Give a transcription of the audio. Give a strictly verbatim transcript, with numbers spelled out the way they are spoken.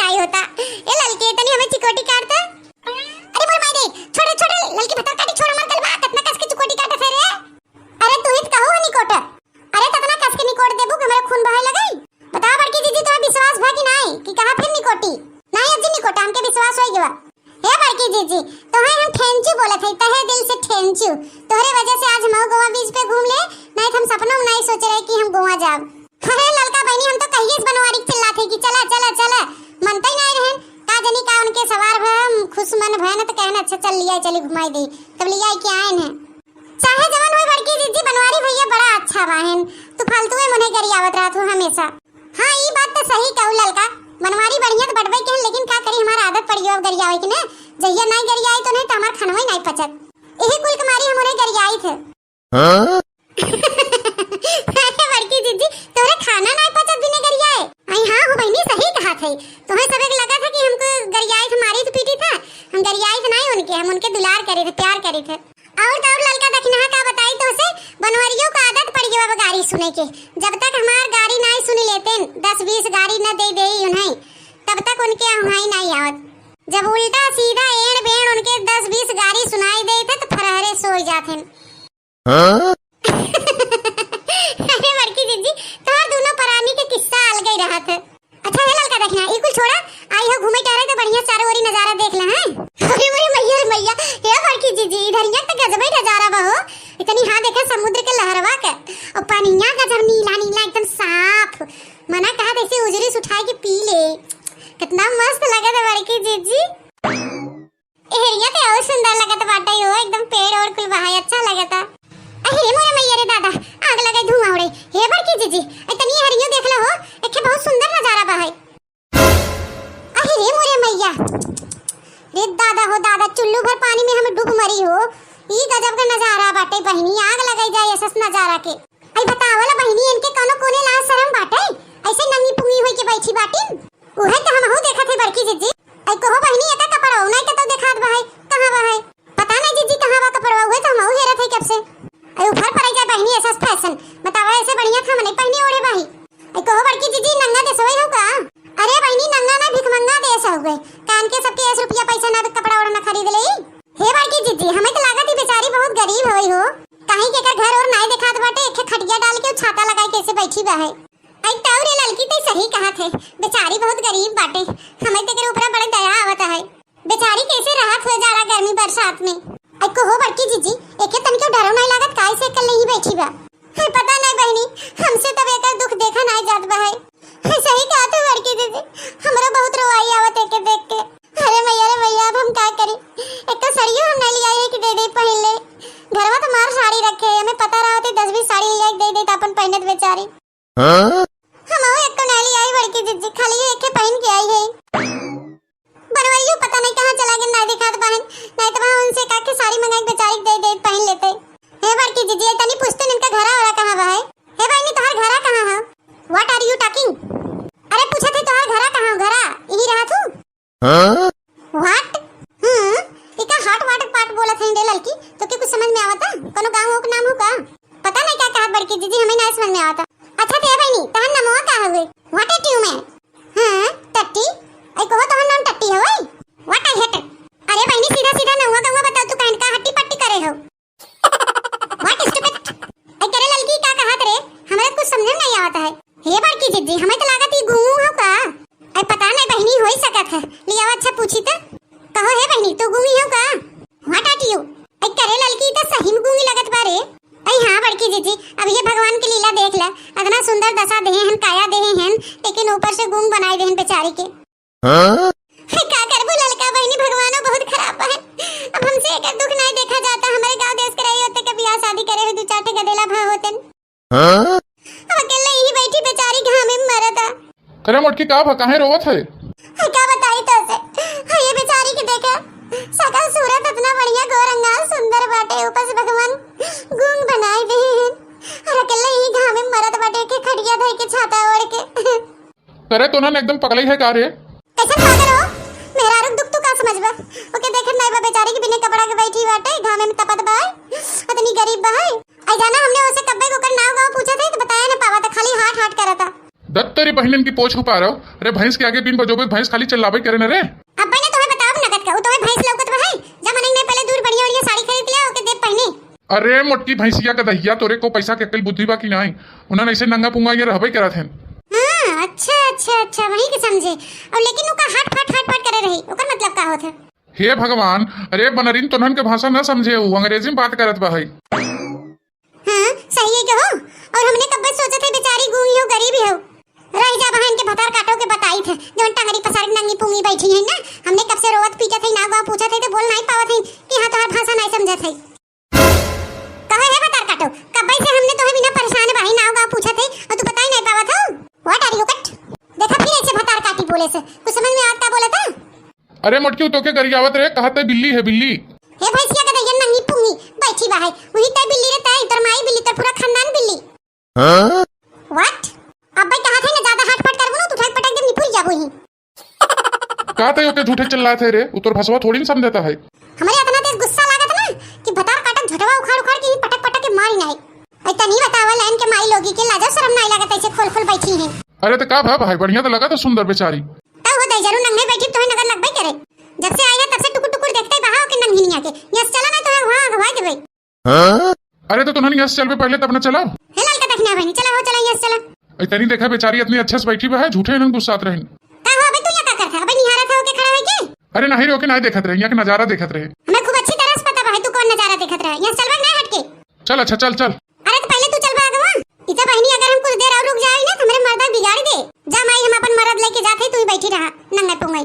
नाई होता। ए ललकी, तनी हमें चिकोटी काट दे। अरे मोर माई रे, छोड़, छोड़, ललकी भतार काटी, छोड़ हमार गलवा, कितना कस के चिकोटी काटत है रे। अरे तू ही तो कहू है निकोट। अरे ततना कस के निकोट देबू कि हमारे खून बहे लगई। बताओ बड़की जीजी, तोहे विश्वास भा कि नाई कि कहा फिर निकोटी? नाई अजी निकोटा, हमके विश्वास होई गवा। हे बड़की जीजी, तोहे हम thank you बोलत हई, तहे दिल से thank you। तोहरे वजह से आज हम गोवा beach पे घूम ले, नाई तो हम सपनों में नाई सोचे रहे कि हम गोवा जाब। अरे ललका बहिनी, हम तो कहिए से बनवारी के चिल्लात हई कि चला, चला, चला। मनते नाई रहन, का जनी का उनके सवार भय, हम खुश मन भय न तो कहन अच्छा चल लिया, चली घुमाई दे, तब लिया के आए न। चाहे जवन होई बड़की जीजी, बनवारी भैया बड़ा अच्छा बाहेन, तू फालतू में उन्हें गरियावत रहत हो हमेशा। हाँ, ई बात तो सही कहू ललका, बनवारी बढ़िया तो बटबे के, लेकिन का करी, हमार आदत पड़ी अब गरियावे के ने, जहिया नाई गरियाई तो नहीं तो हमार खनवई नाई पचत, यही कुल के मारी हम उन्हें गरियाई थे। हाँ? अरे बड़की जीजी, तोरे खाना नाई पचत बिने गरियाए। आई हाँ हो बहिनी, सही कहा थे, तुम्हें सब एक लगा था कि हमको गरियाई थे, मारी थे, पीटी था, हम गरियाई थे नाई उनके, हम उनके दुलार करे थे, प्यार करे थे। और तो और ललका दखिनहा का बताई तोसे, बनवरियो का आदत पड़ गया अब गारी सुने के। जब तक हमार गारी नाई सुन लेते, दस बीस गारी न दे दे उन्हें, तब तक उनके हुआई नाई आवत। जब उल्टा सीधा एड़ बेड़ उनके दस बीस गारी सुनाई दे थे तो फरहरे सोई जाते। हाँ? अरे बड़की जीजी, तोहर दोनों परानी के किस्सा अलगे रहत है। अच्छा हे ललका दखिना, ई कुल छोड़ा, आई हो घूमे टहरे तो बढ़िया चारों ओरी नजारा देख ले हैं। अरे मोरे मैया रे मैया, हे बड़की जीजी, इधरिया तो गजबे नजारा बा हो। इतनी हाँ देखा समुद्र के लहरवा के, और पनिया गजब नीला नीला एकदम साफ, मना कहा ऐसे उजरी से उठाए के पी ले, कितना मस्त लगा था बड़की जीजी। एहरिया ते और सुंदर लगत बाटे हो, एकदम पेड़ और कुल बहाय अच्छा लगता। अरे मोरे मैया रे दादा, आग लगे धुआं उड़े। हे बड़की जीजी, ए तनी एहरियो देख लो हो, एखे बहुत सुंदर नजारा बा है। अरे मोरे मैया रे दादा हो दादा, चुल्लू भर पानी में हम डूब मरी हो। ई गजब का नजारा बाटे बहिनी, आग लगाई जाए ऐसा नजारा के। आई बतावला बहिनी, इनके कौनो कोने लाज शरम बाटे? ऐसे नंगी पुंगी होई के बैठी बाटिन। उहे तो हमहू देखत है बड़की जीजी। आई कहो बहिनी, एका कपड़वा नहीं के तो देखात बा है, कहाँ बा है? पता नहीं जीजी कहाँ बा कपड़वा, उहे तो हमहू हेरत है कब से। आई उफर पड़े जाए बहिनी, ऐसा फैशन बतावा, ऐसे बढ़िया था मने पहनी ओढ़े बाही। आई कहो बड़की जीजी, नंगा देसवई हो का? अरे बहिनी, नंगा ना, भिखमंगा देस हो गए, कान के सबके ऐस रुपया पैसा ना कपड़ा ओढ़ना खरीद ले। हे बड़की जीजी, हमें तो लागत ही बेचारी बहुत गरीब होई हो, काहे कि एकर घर और नाई देखात बाटे, एक ठे खटिया डाल के उ छाता लगाए के ऐसे बैठी बा है। आई ताऊ रे ललकी, ते सही कहा थे, बेचारी बहुत गरीब बाटे, हमें तो एकर ऊपर बड़े दया आवत है। बेचारी कैसे रहत हो जाड़ा गर्मी बरसात में। आई कहो बड़की जीजी, एके तनिको डरो नहीं लागत, काहे से अकेले ही बैठी बा? है पता नहीं बहिनी, हमसे तब एकर दुख देखा नहीं जात बा है। है सही कहा तू बड़की जीजी, हमरो बहुत रोवाई आवत एके देख के। अरे मैया रे मैया, अब हम का करी? एक तो सड़ियो हम नहीं लियाई है कि दे दे पहन ले। घरवा तो मार साड़ी रखे है, हमें पता रहा होते दस बीस साड़ी लिया के दे दे तो अपन पहनत बेचारी। हाँ? हम एक तो नहीं लियाई बड़की जीजी, खाली ये एके पहन के आई है। बनवरियो पता नहीं कहाँ चला गए, नहीं दिखात बहन, नहीं तो वहाँ उनसे कहा के साड़ी मंगा के बेचारी के दे दे पहन लेते। हे बड़की जीजी, तनी पूछते इनका घरा वरा कहाँ बा है? हे बहिनी, तोहार घरा कहाँ है? What are you talking? अरे पूछत है तोहार घरा कहाँ हो? घरा यही रहा तू? हाँ? What? हम्म, इका हाट वाट पाट बोलत है रे ललकी, तो के कुछ समझ में आवता? कोनो गाँव हो के नाम हो का? पता नहीं क्या कहत बड़की जीजी, हमें ना समझ में आवता। अच्छा ते बहिनी, तहन नमवा का हवे? What a tune है? हाँ, टट्टी। आई कहो तोहर नाम टट्टी हवे? What I hate। अरे बहिनी, सीधा सीधा नहुआ गहुआ बताओ, तू कहन का हट्टी पट्टी करे हो? What stupid। आई करे ललकी का कहत रे? हमरा कुछ समझ में नहीं आवत है। हे बड़की जीजी, हमें तो लागत ई गूंगू हो का? आई पता नहीं बहिनी, हो ही सकत है। लियावा अच्छा पूछी तो। कहो हे बहिनी, तू गूंगी हो का? What are you? आई करे ललकी, तो सही में गूंगी लगत बा रे। आई हाँ बड़की जीजी, अब ये भगवान की लीला देख ले, इतना सुंदर दशा देहे हन, काया देहे हन, लेकिन ऊपर से गूंग बनाए देहन बेचारी के। हाँ? का करबू ललका बहिनी, भगवानो बहुत खराब बा है। अब हमसे एकर दुख नहीं देखा जाता, हमारे गांव देश के रहे होते के बियाह शादी करे हो, दो चार ठे गदेला भा होतन। हाँ? अब अकेले यही बैठी बेचारी घामे में मरता। अरे मोटकी का भा, काहे रोवत है? है का बताई तो से? है ये बेचारी के देखा, शकल सूरत इतना बढ़िया, गोर अंगाल सुंदर बाटे, ऊपर से भगवान गूंग बनाए दे हैं। और अकेले यही घामे में मरत बाटे के खटिया धर के छाता ओढ़ के। अरे तोहन एकदम पगलई है का रे? कैसन पागल हो? मेहरारू के दुख तू का समझबा? ओके देखत नाई बा बेचारी के बिना कपड़ा के बैठी बाटे, घामे में तपत बा, इतनी गरीब बा है। आई जाना हमने ओसे कब्बे को ओकर नाव गाँव पूछा था तो बताया ना पावा था, खाली हाट हाट करता। दत्त तेरी बहिनन की पोछ उपारव। अरे भैंस के आगे बीन बजोबे, भैंस खाली चिल्लाबे करे न रे। अब्बे ने तोहे बताओ नगद का, उ तोहे भैंस लौकत बा है। जा मनई नहीं पहले दूर बढ़िया बढ़िया साड़ी खरीद लिया, ओके दे पहने। अरे मोटकी भैंसिया का दहिया, तोरे को पैसा के अक्ल बुद्धि बा कि नाई? उन्हन ऐसे नंगा पुंगा ये रहबे करत हैं। हाँ, अच्छा, अच्छा, अच्छा, वही के समझे। और लेकिन ओका हट फट, हट फट करे रही, ओकर मतलब का होत है? हे भगवान, अरे बनरिन तोन्हन के भाषा न समझे, उ अंग्रेजी में बात करत बा है। हाँ, सही है के हो। और हमने कब्बे सोचत है बेचारी गूंगी हो, गरीब हो। रह जा बहन के भतार काटो के बताई थे, जौन टंगरी पसार के नंगी पुंगी बैठी है ना। हमने कब से रोवत पीटत है, ना गाँव पूछत है तो बोल नहीं पावत है कि हाँ तोहार भाषा नहीं समझत है। कहे है भतार काटो, कब्बे से हमने तोहे बिना परेशान बाही, नाव गाँव पूछत है और तू बताई नहीं पावत हो। What are you cut? देखा फिर ऐसे भतार काटी बोले से कुछ समझ में आवत का बोलत है? अरे मोटकी, उ तोके गरियावत रहे, कहत है बिल्ली है, बिल्ली। हे भैंसिया के दैया नंगी पुंगी बैठी बा है, वही तय बिल्ली रे तय, तोर माई बिल्ली, तोर पूरा खानदान बिल्ली। हाँ? What? अब भाई कहा था ना ज्यादा हट फट करबो ना तो उठा के पटक दे निपुर जाबो ही। का तय ओके झूठे चिल्लात है रे, उ तोर भसवा थोड़ी न समझता है। हमरे इतना तेज गुस्सा लागत ना कि भतार काटत झटवा उखाड़ उखाड़ के ही पटक पटक के मारी नहीं। ऐ तनी बतावा लाइन के माई लोगी के लाजो शरम नहीं लागत ऐसे खोल खोल बैठी है। अरे तो का भा भाई, बढ़िया तो लगा तो सुंदर बेचारी। तब हो दे जरूर नंगे बैठी तोहे नगर लगबे करे। जब से आई है तब से टुकुर टुकुर देखते बहाव के नंगिनिया के। यस चला ना तोहे वहाँ अगवा देबे। अरे तो तोन्हन यहाँ से चलबे पहले तब न चला। हे ललका दखिना बहिनी, चला हो, चला यहाँ से चला। ऐ तनी देखा बेचारी इतनी अच्छे से बैठी बा है, झूठे इन्हन गुस्सात रहन। का हो अबे तू यहाँ का करत है? अबे निहारत है ओके खड़ा है के? अरे नहीं रे, ओके नहीं देखत रहे, यहाँ के नजारा देखत रहे। हमें खूब अच्छी तरह से पता बा है तू कौन नजारा देखत रहे। यहाँ से चलबा नहीं हट के। चल अच्छा चल चल। अरे तो पहले तू चलबा आगवा। इता बहिनी अगर हम कुछ देर और रुक जाए ना तो हमारे मर्दा बिगाड़ दे। जा माई हम अपन मर्द लेके जाते, तू ही बैठी रहा नंगे पुंगे।